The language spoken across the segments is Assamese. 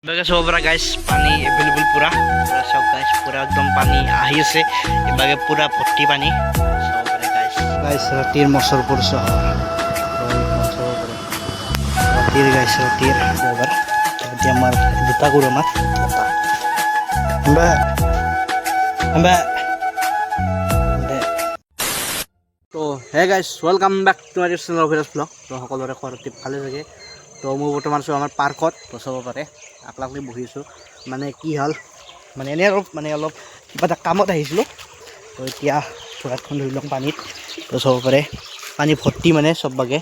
ইভাগে চাব পৰা গাইছ, পানী এভেইলেবল পূৰা পূৰা। চাওক গাইছ, পূৰা একদম পানী আহি আছে। ইভাগে পূৰা ভৰ্তি পানী চাব পাৰে গাইছ। গাইছ, ৰাতিৰ মচৰপুৰ চহৰ চাব পাৰে। ৰাতিৰ গাইছ, ৰাতিৰ এবাৰ এতিয়া আমাৰ দুটা গৰু, আমাৰ এটা বা বা। তো hey guys, welcome back to my channel Abhiraj vlog. তো সকলোৰে খবৰ ভালে চাগে। তো মই বৰ্তমান আছোঁ আমাৰ পাৰ্কত। তো চাব পাৰে, আকলা আকলি বহি আছোঁ। মানে কি হ'ল, মানে এনেই অলপ মানে অলপ কিবা এটা কামত আহিছিলোঁ। তো এতিয়া ভোৰাতখন ধৰি লওঁ পানীত। তো চাব পাৰে, পানী ভৰ্তি মানে চব বাগে।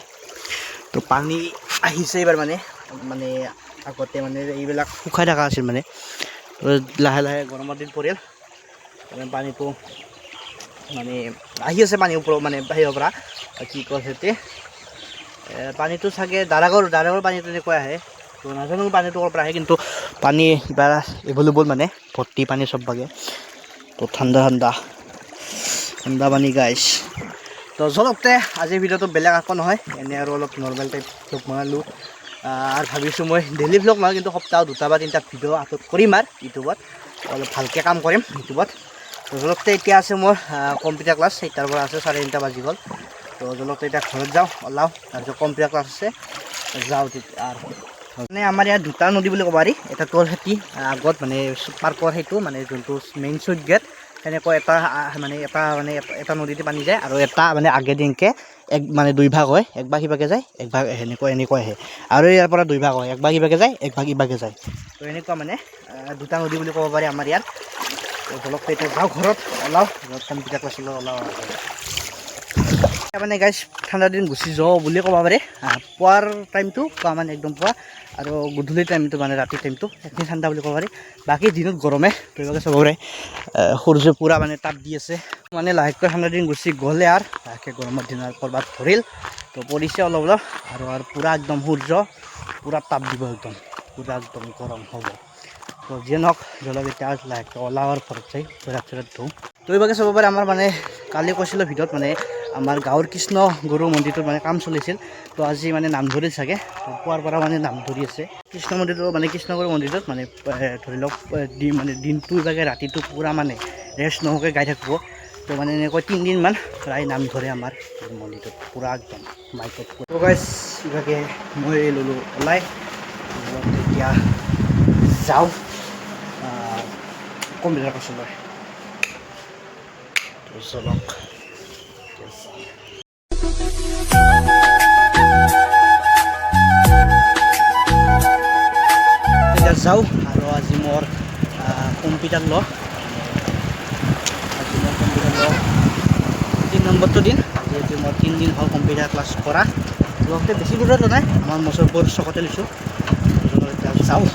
তো পানী আহিছে এইবাৰ। মানে মানে আগতে মানে এইবিলাক শুকাই থকা আছিল। মানে তো লাহে লাহে গৰমৰ দিন পৰিল, মানে পানীটো মানে আহি আছে পানী ওপৰত, মানে বাহিৰৰ পৰা। কি কয়, সিহঁতে পানীটো চাগে দাৰাগৰ দাৰাগৰ পানীটো এনেকৈ আহে। তো নাজানো পানীটো ক'ৰ পৰা আহে, কিন্তু পানী কিবা এভেইলেবল, মানে ভৰ্তি পানী চব বাগে। তো ঠাণ্ডা ঠাণ্ডা ঠাণ্ডা পানী গাইছ। তো চলকতে আজিৰ ভিডিঅ'টো বেলেগ একো নহয়, এনেই আৰু অলপ নৰ্মেল টাইপ ভ্লগ বনালোঁ। আৰু ভাবিছোঁ মই ডেইলি ভ্লগ নহয়, কিন্তু সপ্তাহত দুটা বা তিনিটা ভিডিঅ' আপলোড কৰিম আৰু ইউটিউবত অলপ ভালকৈ কাম কৰিম ইউটিউবত। তো জলকতে এতিয়া আছে মোৰ কম্পিউটাৰ ক্লাছ, 4টাৰ পৰা আছে, 3:30 বাজি গ'ল। তো জলকতে এতিয়া ঘৰত যাওঁ, ওলাওঁ, তাৰপিছত কম্পিউটাৰ ক্লাছ আছে, যাওঁ তেতিয়া। আৰু মানে আমাৰ ইয়াত দুটা নদী বুলি ক'ব পাৰি। এটা হ'ল খেতি আগত মানে পাৰ্কৰ সেইটো মানে যোনটো মেইন চুইচ গেট, সেনেকৈ এটা মানে এটা মানে এটা নদীতে পানী যায়। আৰু এটা মানে আগেদি এনেকৈ এক মানে দুই ভাগ হয়, এক ভাগ সিভাগে যায়, এক ভাগ সেনেকৈ এনেকৈ আহে। আৰু ইয়াৰ পৰা দুই ভাগ হয়, এক ভাগ ইভাগে যায়, এক ভাগ ইভাগে যায়। তো এনেকুৱা মানে দুটা নদী বুলি ক'ব পাৰি আমাৰ ইয়াত। তো ধৰক এতিয়া যাওঁ ঘৰত, ওলাওঁ, কম্পিউটাৰ ক্লাছলৈ ওলাওঁ। মানে গাইছ, ঠাণ্ডা দিন গুচি যাওঁ বুলি ক'ব পাৰি। পুৱাৰ টাইমটো পুৱা মানে একদম পুৱা আৰু গধূলি টাইমটো, মানে ৰাতি টাইমটো সেইখিনি ঠাণ্ডা বুলি ক'ব পাৰি। বাকী দিনত গৰমে। তো ইভাগে চাব পাৰে, সূৰ্য পূৰা মানে তাপ দি আছে। মানে লাহেকৈ ঠাণ্ডা দিন গুচি গ'লে আৰু লাহেকৈ গৰমৰ দিন আৰু ক'ৰবাত ধৰিল। তো পৰিছে অলপ অলপ আৰু আৰু পূৰা একদম সূৰ্য পূৰা তাপ দিব, একদম পূৰা একদম গৰম হ'ব। তো যিয়ে নহওক, জলক এতিয়া লাহেকৈ ওলাওঁ আৰু ঘৰত যাই ভৰি চৰত ধুওঁ। তো এইভাগে চাব পাৰে, আমাৰ মানে কালি কৈছিলোঁ ভিডিঅ'ত, মানে আমাৰ গাঁৱৰ কৃষ্ণ গুৰু মন্দিৰটোত মানে কাম চলিছিল। তো আজি মানে নাম ধৰিল চাগে। তো পুৱাৰ পৰা মানে নাম ধৰি আছে কৃষ্ণ মন্দিৰটো, মানে কৃষ্ণগুৰু মন্দিৰটোত। মানে ধৰি লওক মানে দিনটো চাগে ৰাতিটো পূৰা মানে ৰেষ্ট নোহোৱাকৈ গাই থাকিব। তো মানে এনেকৈ 3 দিনমান প্ৰায় নাম ধৰে আমাৰ মন্দিৰটোত পূৰা একদম মাইকত। তো গাইছ, ইভাগে মই ল'লোঁ ওলাই। এতিয়া যাওঁ কম্পিউটাৰ ক্লাছলৈ। তো চলক এতিয়া যাওঁ। এতিয়া যাওঁ আৰু আজি মোৰ কম্পিউটাৰ ল আজি মোৰ কম্পিউটাৰ ল 3 নম্বৰটো দিন। যিহেতু মই 3 দিন হ'ল কম্পিউটাৰ ক্লাছ কৰা। লগতে বেছি দূৰত নাই, আমাৰ মচৰপুৰ চকতে লৈছোঁ। এতিয়া যাওঁ।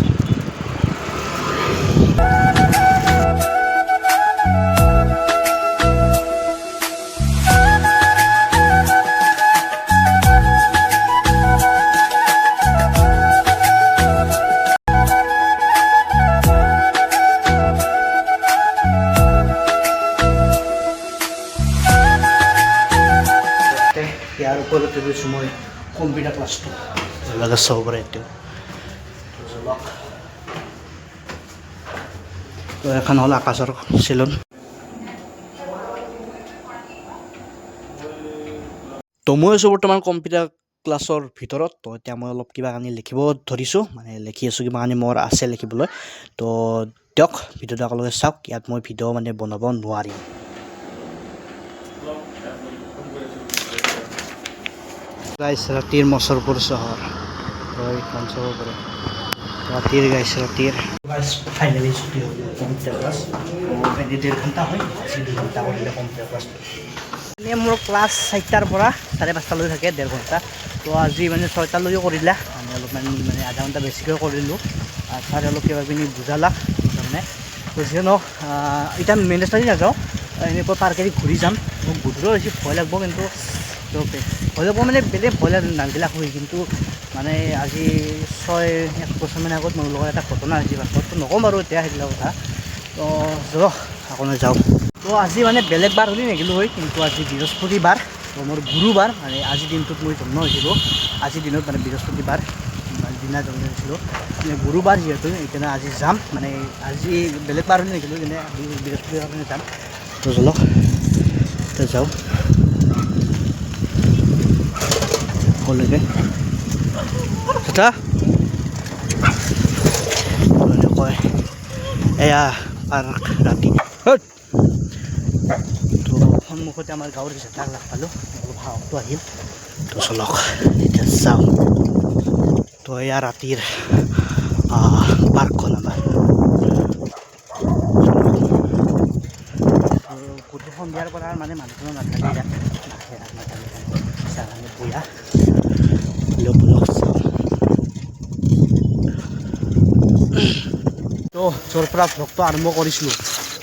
ইয়াৰ ওপৰতে লৈছোঁ মই কম্পিউটাৰ ক্লাছটো। লগে চাব পাৰে এইটো। জ্বলক। তো এখন হ'ল আকাশৰ চেলুন। তো মই আছোঁ বৰ্তমান কম্পিউটাৰ ক্লাছৰ ভিতৰত। তো এতিয়া মই অলপ কিবা কানি লিখিব ধৰিছোঁ, মানে লিখি আছোঁ, কিবা কানি মোৰ আছে লিখিবলৈ। তো দিয়ক, ভিডিঅ'টো একেলগে চাওক। ইয়াত মই ভিডিঅ' মানে বনাব নোৱাৰিম। গাইছ, ৰাতিৰ মচৰপুৰ চহৰ এইখন চাব পাৰে। ৰাতিৰ গাইছ, ৰাতিৰ। গাইছ, ফাইনেলি ছুটি হ'ল কম্পিউটাৰ ক্লাছ। এনে 1.5 ঘণ্টা হয়, আজি 2 ঘণ্টা কৰিলে কম্পিউটাৰ ক্লাছটো। এনেই মোৰ ক্লাছ 4টাৰ পৰা 5:30লৈ থাকে, 1.5 ঘণ্টা। তো আজি মানে 6টালৈও কৰিলে, মানে অলপমান মানে আধা ঘণ্টা বেছিকৈ কৰিলোঁ। ছাৰে অলপ কিবা কিবি বুজালাক তাৰমানে। তো যিয়ে নহওক, এতিয়া মেইন ৰাস্তা দি নাযাওঁ, এনেকুৱা পাৰ্কেদি ঘূৰি যাম। মোক গধূলিও বেছি ভয় লাগব, কিন্তু তো ভয় লাগব মানে বেলেগ ভয় নালাগিলাক হয়। কিন্তু মানে আজি 6 1 বছৰমান আগত মোৰ লগত এটা ঘটনা হৈছিল বাছত। তো নক'ম বাৰু এতিয়া সেইবিলাক কথা। তো যোৱা, আকৌ যাওঁ। তো আজি মানে বেলেগ বাৰ হ'লে নেগিলোঁ হয়, কিন্তু আজি বৃহস্পতিবাৰ। তো মোৰ গুৰুবাৰ, মানে আজিৰ দিনটোত মই জন্ম হৈছিলোঁ। আজিৰ দিনত মানে বৃহস্পতিবাৰ। দিনা জন্ম দিছিলোঁ, মানে গুৰুবাৰ যিহেতু, সেইকাৰণে আজি যাম। মানে আজি বেলেগ বাৰ হ'লে নেগ'লোঁ, যেনে আজি বৃহস্পতিবাৰ কাৰণে যাম। তো চলক, এতিয়া যাওঁ সকলোকে। কয় এয়া পাৰ্ক ৰাতি। তো সন্মুখতে আমাৰ গাঁৱৰ জেঠাক লগ পালোঁ, অলপ সাহসটো আহিল। তো চলক, এতিয়া যাওঁ। তো এয়া ৰাতিৰ পাৰ্কখন আমাৰ। গোটেই সন্ধিয়াৰ পৰা মানে মানুহজনো নাথাকে ইয়াত, নাহে নাথাকে, কাৰণে বয়া বলক চাওঁ। তো য'ৰ পৰা ভ্লগটো আৰম্ভ কৰিছিলোঁ,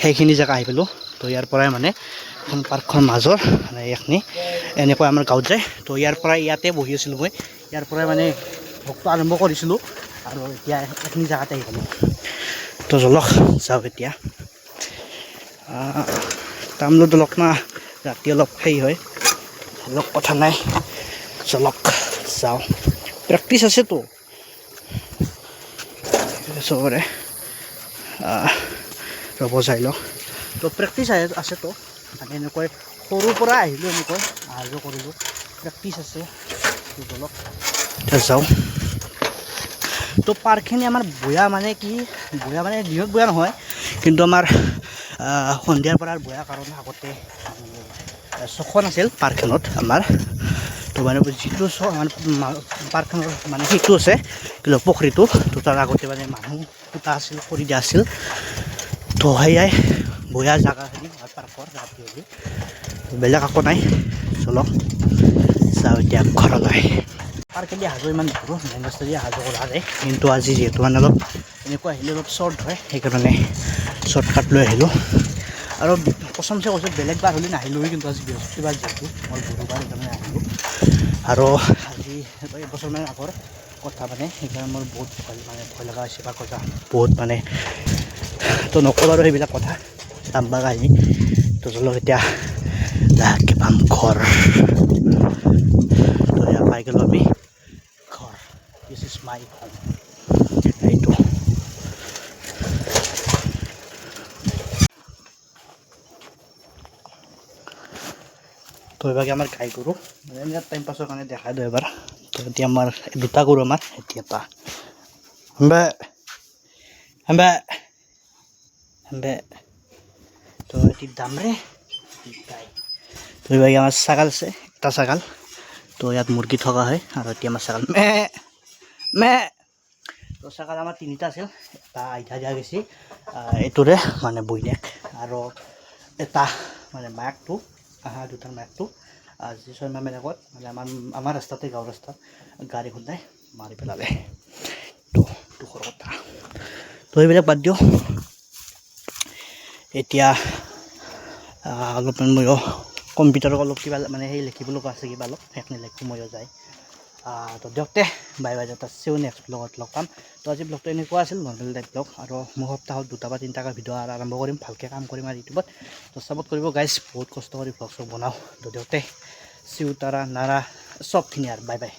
সেইখিনি জেগা আহি পালোঁ। তো ইয়াৰ পৰাই মানে এখন পাৰ্কখন মাজৰ মানে এইখিনি এনেকৈ আমাৰ গাঁৱত যায়। তো ইয়াৰ পৰাই ইয়াতে বহি আছিলোঁ মই, ইয়াৰ পৰাই মানে ভ্লগটো আৰম্ভ কৰিছিলোঁ আৰু এতিয়া এইখিনি জেগাতে আহি পালোঁ। তো জলক যাওঁ এতিয়া। তামলো দলক না ৰাতি অলপ সেই হয়, অলপ কথা নাই, চলক যাওঁ। প্ৰেক্টিচ আছেতো চবৰে, ৰ'ব যাই লওঁ। তো প্ৰেক্টিচ আছেতো, মানে এনেকৈ সৰুৰ পৰা আহিলোঁ, এনেকৈ অহা যোৱা কৰিলোঁ, প্ৰেক্টিচ আছে। বলক এতিয়া যাওঁ। তো পাৰ্কখিনি আমাৰ বয়া, মানে কি বয়া, মানে দিনত বয়া নহয়, কিন্তু আমাৰ সন্ধিয়াৰ পৰা বয়া। কাৰণ আগতে চখন আছিল পাৰ্কখনত আমাৰ। তো মানে যিটো মানে পাৰ্কখনৰ মানে সেইটো আছে কিন্তু পুখুৰীটো, তো তাৰ আগতে মানে মানুহ পোতা আছিল, কৰি দিয়া আছিল। তো সেয়াই বয়া জেগাখিনি পাৰ্কৰ ৰাতি হ'লে, বেলেগ একো নাই। চলক যাওঁ এতিয়া ঘৰলৈ। পাৰ্কেদি অহা যোৱা ইমান নকৰোঁ, মেইন ৰাস্তা দি অহা যোৱা কৰা যায়। কিন্তু আজি যিহেতু মানে অলপ এনেকুৱা আহিলে অলপ শ্বৰ্ট হয়, সেইকাৰণে শ্বৰ্টকাট লৈ আহিলোঁ। আৰু কচমছে কৈছোঁ, বেলেগ বাৰ হ'লে নাহিলোঁ, কিন্তু আজি বৃহস্পতিবাৰ যিহেতু, মই গুৰুবাৰ, সেইকাৰণে আহিলোঁ। আৰু আজি এবছৰমান আগৰ কথা, মানে সেইকাৰণে মোৰ বহুত ভয়, মানে ভয় লগা হৈছে পাৰ্কত যোৱা বহুত মানে। তো নকওঁ বাৰু সেইবিলাক কথা, লাম্বা কাহিনী। তো চলক, এতিয়া লাহেকৈ পাম ঘৰ। তো এয়া পাই গ'লোঁ আমি ঘৰ। This is my home এইটো। তো এইভাগে আমাৰ গাই গৰু, মানে এনে টাইম পাছৰ কাৰণে দেখাই দিওঁ এবাৰ। তো এতিয়া আমাৰ দুটা গৰু আমাৰ, এতিয়া এটা হাম্বে হাম্বে হাম্বে। তো এটি দামৰে গাই। তো এইভাগে আমাৰ ছাগাল আছে, এটা ছাগাল। তো ইয়াত মুৰ্গী থকা হয়। আৰু এতিয়া আমাৰ ছাগাল মে মে। তো ছাগাল আমাৰ তিনিটা আছিল, এটা আইধা দিয়া গৈছে এইটোৰে, মানে বৈনেক, আৰু এটা মানে মাকটো, আহা দুটাৰ মাকটো আজি 6 মাহমান আগত মানে আমাৰ ৰাস্তাতে, গাঁৱৰ ৰাস্তাত গাড়ী খুন্দাই মাৰি পেলালে। তো দুখৰ কথা। তো সেইবিলাক বাদ দিওঁ। এতিয়া অলপমান ময়ো কম্পিউটাৰত অলপ কিবা মানে সেই লিখিব লগা আছে কিবা অলপ, সেইখিনি লিখোঁ ময়ো যায়। তো দিয়ক তে, বাই বাই, এটা চিউ নেক্সট ব্লগত লগ পাম। তো আজি ব্লগটো এনেকুৱা আছিল, নৰ্মেল টাইপ ব্লগ। আৰু মই সপ্তাহত দুটা বা তিনিটাকৈ ভিডিঅ' আৰম্ভ কৰিম, ভালকৈ কাম কৰিম আৰু ইউটিউবত। তো ছাপোৰ্ট কৰিব গাইজ, বহুত কষ্ট কৰি ব্লগ চগ বনাওঁ। তো দিয়ক তে, চিউ, তাৰা নাৰা চবখিনি আৰু বাই বাই।